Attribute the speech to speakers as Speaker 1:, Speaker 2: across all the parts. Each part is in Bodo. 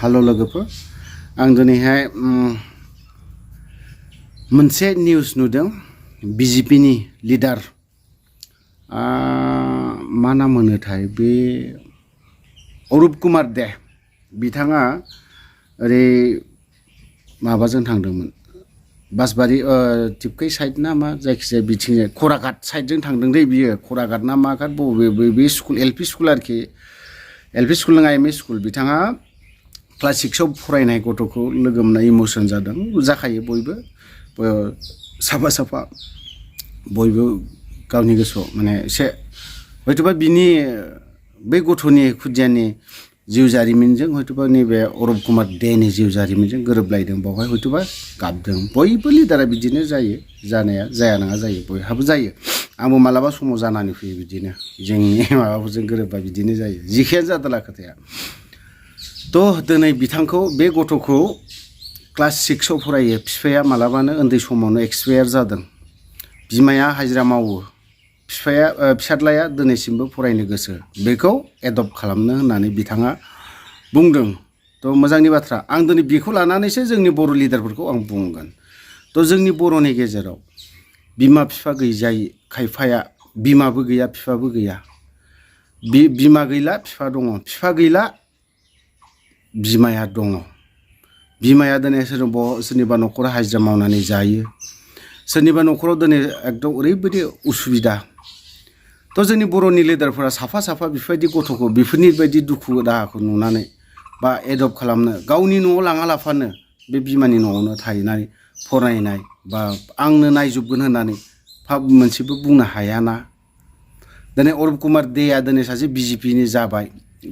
Speaker 1: हेलो लोगोफोर आं दिनैहाय मोनसे निउस नुदों बीजेपी नि लिडार मा नाम होनोथाय बे orup कुमार दे बिथाङा ओरै माबाजों थांदोंमोन बासबारि टिपकै साइड ना मा जायखिजाया बिथिंजाय खराघाट साइडजों थांदों दै बियो खराघाट ना मा घाट बबे बे स्कुल एलपि स्कुल आरोखि एलपि स्कुल नङा एमइ स्कुल बिथाङा क्लास 6 आव फरायनाय गथ'खौ लोगो मोनना इमोसन जादों जाखायो बयबो साफा साफा बयबो गावनि गोसोआव माने एसे हयतोबा बिनि बे गथ'नि खुदियानि जिउ जारिमिनजों हयतोबा नैबे orup कुमार देनि जिउ जारिमिनजों गोरोबलायदों बावहाय हयतोबा गाबदों बयबो लिडारा बिदिनो जायो जानाया जाया नङा जायो बयहाबो जायो आंबो मालाबा समाव जानानै फैयो बिदिनो जोंनि माबाफोरजों गोरोबबा बिदिनो जायो जिखियानो जादोला खोथाया थ' दिनै बिथांखौ बे गथ'खौ क्लास 6 आव फरायो बिफाया मालाबानो उन्दै समावनो एक्सपायार जादों बिमाया हाजिरा मावो बिफाया फिसाज्लाया दिनैसिमबो फरायनो गोसो बेखौ एडप्ट खालामनो होननानै बिथाङा बुंदों थ' मोजांनि बाथ्रा आं दिनै बेखौ लानानैसो जोंनि बर' लिडारफोरखौ आं बुंगोन थ' जोंनि बर'नि गेजेराव बिमा बिफा गैजायै खायफाया बिमाबो गैया बिफाबो गैया बिमा गैला बिफा दङ बिफा गैला बिमाया दङ बिमाया दिनै सोरनिबा न'खराव हाजिरा मावनानै जायो सोरनिबा न'खराव दिनै एकदम ओरैबायदि उसुबिदा थ' जोंनि बर'नि लिडारफोरा साफा साफा बेफोरबायदि गथ'खौ बेफोरनि बायदि दुखु दाहाखौ नुनानै बा एडप्ट खालामनो गावनि न'आव लाङा लाफानो बे बिमानि न'आवनो थाहैनानै फरायनाय बा आंनो नायजोबगोन होननानै मोनसेबो बुंनो हायाना दिनै orup कुमार देया दिनै सासे बिजेपिनि जाबाय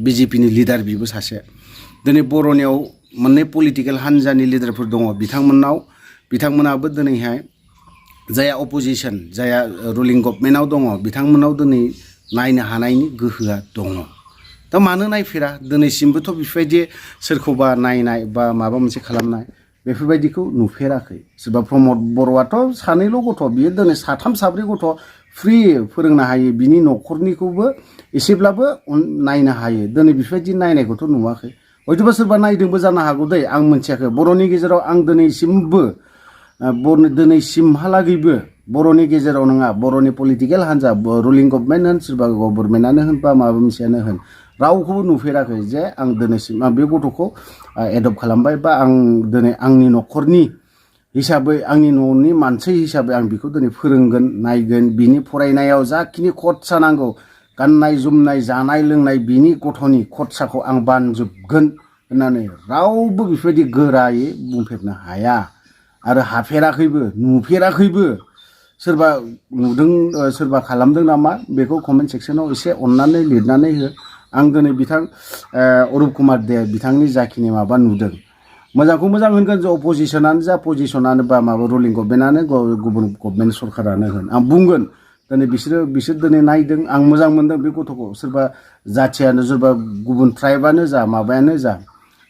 Speaker 1: बिजेपिनि लिडार बिबो सासे दिनै बर'नियाव मोननै पलिटिकेल हान्जानि लिडारफोर दङ बिथांमोनाबो दिनैहाय जाया अपोजिशन जाया रुलिं गभर्नमेन्टआव दङ बिथांमोनाव दिनै नायनो हानायनि गोहोआ दङ दा मानो नायफेरा दिनैसिमबोथ' बेफोरबायदि सोरखौबा नायनाय बा माबा मोनसे खालामनाय बेफोरबायदिखौ नुफेराखै सोरबा प्रमद बर'आथ' सानैल' गथ' बियो दिनै साथाम साब्रै गथ' फ्रि फोरोंनो हायो बिनि न'खरनिखौबो एसेब्लाबो नायनो हायो दिनै बेफोरबायदि नायनायखौथ' नुवाखै हयतोबा सोरबा नायदोंबो जानो हागौ दै आं मोनथियाखै बर'नि गेजेराव आं दिनैसिमहालागैबो बर'नि गेजेराव नङा बर'नि पलिटिकेल हान्जा रुलिं गभर्नमेन्ट होन सोरबा गभर्नमेन्टआनो होन बा माबा मोनसेयानो होन रावखौबो नुफेराखै जे आं दिनैसिम बे गथ'खौ एडप्ट खालामबाय बा आं दिनै आंनि न'खरनि हिसाबै आंनि न'नि मानसि हिसाबै आं बेखौ दिनै फोरोंगोन नायगोन बिनि फरायनायाव जाखिनि खरसा नांगौ गाननाय जोमनाय जानाय लोंनाय बिनि गथ'नि खरसाखौ आं बानजोबगोन होननानै रावबो बेफोरबायदि गोरायै बुंफेरनो हाया आरो हाफेराखैबो नुफेराखैबो सोरबा नुदों सोरबा खालामदों नामा बेखौ कमेन्ट सेक्सनाव एसे अननानै लिरनानै हो आं दिनै बिथां orup कुमार दे बिथांनि जाखिनि माबा नुदों मोजांखौ मोजां होनगोन जे अपोजिशनानो जा पजिशनानो बा माबा रुलिं गभर्नमेन्टआनो गुबुन गभर्नमेन्ट सरकारानो होन आं बुंगोन दिनै बिसोर दिनै नायदों आं मोजां मोनदों बे गथ'खौ सोरबा जाथियानो सोरबा गुबुन ट्राइबानो जा माबायानो जा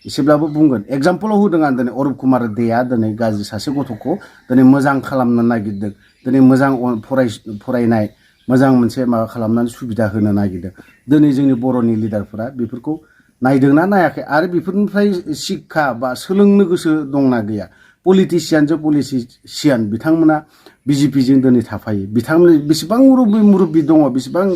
Speaker 1: एसेब्लाबो बुंगोन एग्जाम्पलाव होदों आं दिनै orup कुमार देया दिनै गाज्रि सासे गथ'खौ दिनै मोजां खालामनो नागिरदों दिनै मोजां फरायनाय मोजां मोनसे माबा खालामनानै सुबिदा होनो नागिरदों दिनै जोंनि बर'नि लिडारफोरा बेफोरखौ नायदोंना नायाखै आरो बेफोरनिफ्राय शिक्षा बा सोलोंनो गोसो दंना गैया पलिटिसियान बिथांमोना बिजेपिजों दिनै थाफायो बिथांमोन बेसेबां मुरब्बि दङ बेसेबां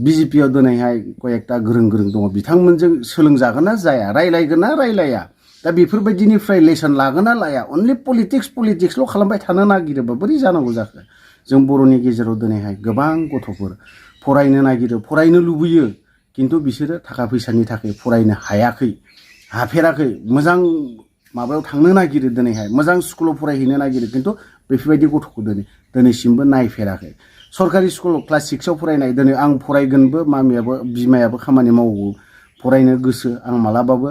Speaker 1: बिजेपियाव दिनैहाय कयेकटा गोरों दङ बिथांमोनजों सोलोंजागोन ना जाया रायलायगोन ना रायलाया दा बेफोरबायदिनिफ्राय लेसन लागोन ना लाया अनलि पलिटिक्सल' खालामबाय थानो नागिरोबा बोरै जानांगौ जाखो जों बर'नि गेजेराव दिनैहाय गोबां गथ'फोर फरायनो नागिरो फरायनो लुबैयो किन्तु बिसोरो थाखा फैसानि थाखाय फरायनो हाफेराखै मोजां माबायाव थांनो नागिरो दिनैहाय मोजां स्कुलाव फरायहैनो नागिरो किन्तु बेफोरबायदि गथ'खौ दिनैसिमबो नायफेराखै सरकारि स्कुलाव क्लास 6 आव फरायनाय दिनै आं फरायगोनबो बिमायाबो खामानि मावो फरायनो गोसो आं मालाबाबो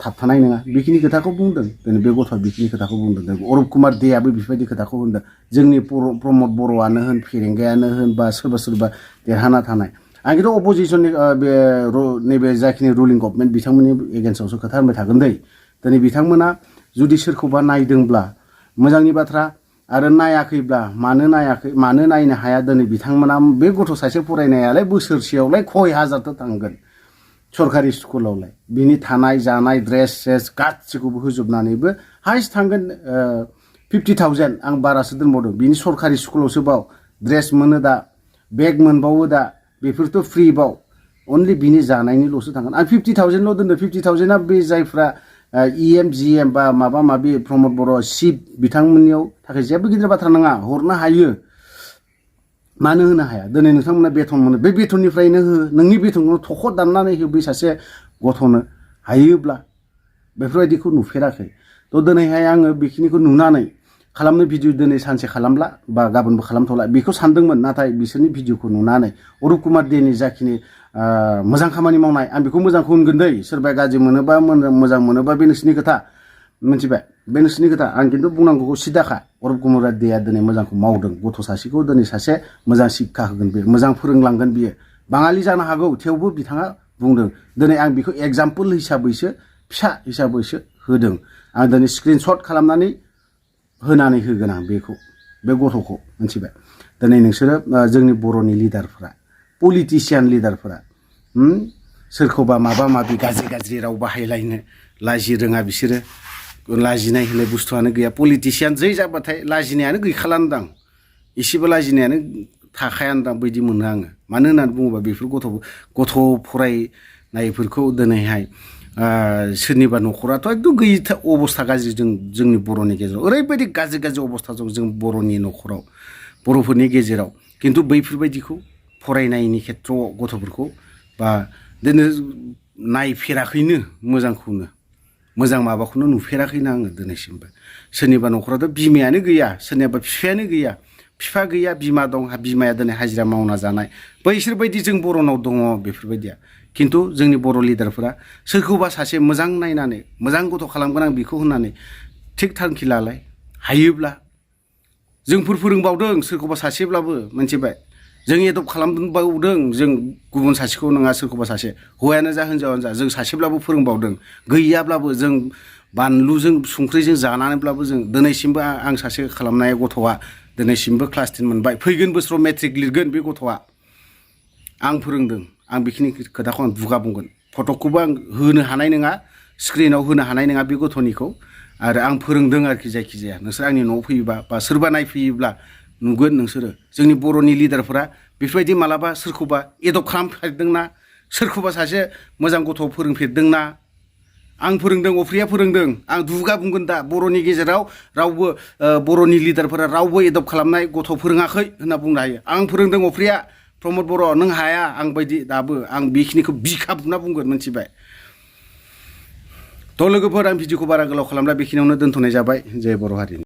Speaker 1: थाबथानाय नङा बेखिनि खोथाखौ बुंदों दिनै बे गथ'आ बेखिनि खोथाखौ बुंदों orup कुमार देयाबो बेफोरबायदि खोथाखौ होनदों जोंनि प्रमद बर'आनो होन फेरेंगायानो होन बा सोरबा देरहाना थानाय आं खिन्थु अपोजिशननि बे नैबे जाखिनि रुलिं गभर्नमेन्ट बिथांमोननि एगेन्स्टआवसो खोथा होनबाय थागोन दै दिनै बिथांमोना जुदि सोरखौबा नायदोंब्ला मोजांनि बाथ्रा आरो नायाखैब्ला मानो नायनो हाया दिनै बिथांमोना बे गथ' सासे फरायनायालाय बोसोरसेयावलाय खय हाजारथो थांगोन सरकारि स्कुलावलाय बिनि थानाय जानाय ड्रेस गासिखौबो होजोबनानैबो हाइस्ट थांगोन 50,000 आं बारासो दोनबावदों बिनि सरकारि स्कुलावसो बाव ड्रेस मोनो दा बेग मोनबावो दा बेफोरथ' फ्रि बाव अनलि बिनि जानायनिल'सो थांगोन आं 50,000ल' दोनदो 50,000आ बे जायफ्रा EM GM बा माबा माबि प्रमद बर' सिट बिथांमोननियाव थाखाय जेबो गिदिर बाथ्रा नङा हरनो हायो मानो होनो हाया दिनै नोंथांमोना बेथन मोनो बे बेथननिफ्रायनो हो नोंनि बेथनखौ थख' दाननानै हो बै सासे गथ'नो हायोब्ला बेफोरबायदिखौ नुफेराखै थ' दिनैहाय आङो बेखिनिखौ नुनानै खालामनो भिडिअ दिनै सानसे खालामला बा गाबोनबो खालामथ'ला बेखौ सानदोंमोन नाथाय बिसोरनि भिडिअखौ नुनानै अरुप कुमार देनि जाखिनि मोजां खामानि मावनाय आं बेखौ मोजांखौ होनगोन दै सोरबाया गाज्रि मोनोबा मोजां मोनोबा बे नोंसिनि खोथा मिथिबाय बे नोंसिनि खोथा आं खिन्थु बुंनांगौखौ सिदाखा अरुप कुमार देया दिनै मोजांखौ मावदों गथ' सासेखौ दिनै सासे मोजां शिक्षा होगोन बियो मोजां फोरोंलांगोन बियो बाङालि जानो हागौ थेवबो बिथाङा बुंदों दिनै आं बेखौ एग्जाम्पल हिसाबैसो फिसा हिसाबैसो होदों आं दिनै स्क्रिनशट खालामनानै होनानै होगोन आं बेखौ बे गथ'खौ मिथिबाय दिनै नोंसोरो जोंनि बर'नि लिडारफोरा पलिटिशियान लिडारफोरा सोरखौबा माबा माबि गाज्रि राव बाहायलायनो लाजि रोङा बिसोरो लाजिनाय होननाय बुस्थुआनो गैया पलिटिशियान जै जाबाथाय लाजिनायानो गैखालानदां एसेबो लाजिनायानो थाखायानदां बायदि मोनो आङो मानो होननानै बुङोबा बेफोर गथ' फरायनायफोरखौ दिनैहाय सोरनिबा न'खराथ' एकदम गैयि अबस्था गाज्रि जोंनि बर'नि गेजेराव ओरैबायदि गाज्रि अबस्था दं जों बर'नि न'खराव बर'फोरनि गेजेराव खिन्थु बैफोरबायदिखौ फरायनायनि खेथ्रआव गथ'फोरखौ बा दिनै नायफेराखैनो मोजां माबाखौनो नुफेराखैनो आङो दिनैसिमबो सोरनिबा न'खरावथ' बिमायानो गैया सोरनिबा बिफायानो गैया बिफा गैया बिमा दं बिमाया दिनै हाजिरा मावना जानाय बैसोरबायदि जों बर'नाव दङ बेफोरबायदिया खिन्थु जोंनि बर' लिडारफोरा सोरखौबा सासे मोजां नायनानै मोजां गथ' खालामगोन आं बेखौ होननानै थिग थांखि लालाय हायोब्ला जोंफोर फोरोंबावदों सोरखौबा सासेब्लाबो मिथिबाय जों एडप्ट खालामबावदों जों गुबुन सासेखौ नङा सोरखौबा सासे हौवायानो जा हिनजावानो जा जों सासेब्लाबो फोरोंबावदों गैयाब्लाबो जों बानलुजों संख्रिजों जानानैब्लाबो जों दिनैसिमबो आं सासे खालामनाय गथ'आ दिनैसिमबो क्लास 10 मोनबाय फैगोन बोसोराव मेट्रिक लिरगोन बे गथ'आ आं फोरोंदों आं बेखिनि खोथाखौ आं दुगा बुंगोन फटकखौबो आं होनो हानाय नङा स्क्रिनाव होनो हानाय नङा बे गथ'निखौ आरो आं फोरोंदों आरोखि जायखिजाया नोंसोर आंनि न'आव फैयोबा बा सोरबा नायफैयोब्ला नुगोन नोंसोरो जोंनि बर'नि लिडारफोरा बेफोरबायदि मालाबा सोरखौबा एडप्ट खालामफेरदोंना सोरखौबा सासे मोजां गथ' फोरोंफेरदोंना आं फोरोंदों अफ्रिया फोरोंदों आं दुगा बुंगोन दा बर'नि गेजेराव रावबो बर'नि लिडारफोरा रावबो एडप्ट खालामनाय गथ' फोरोङाखै होनना बुंनो हायो आं फोरोंदों अफ्रिया प्रमद बर' नों हाया आं बायदि दाबो आं बेखिनिखौ बिखाब होनना बुंगोन मिथिबाय थ' लोगोफोर आं भिडिअखौ बारा गोलाव खालामला बेखिनियावनो दोनथ'नाय जाबाय जय बर' हारिनि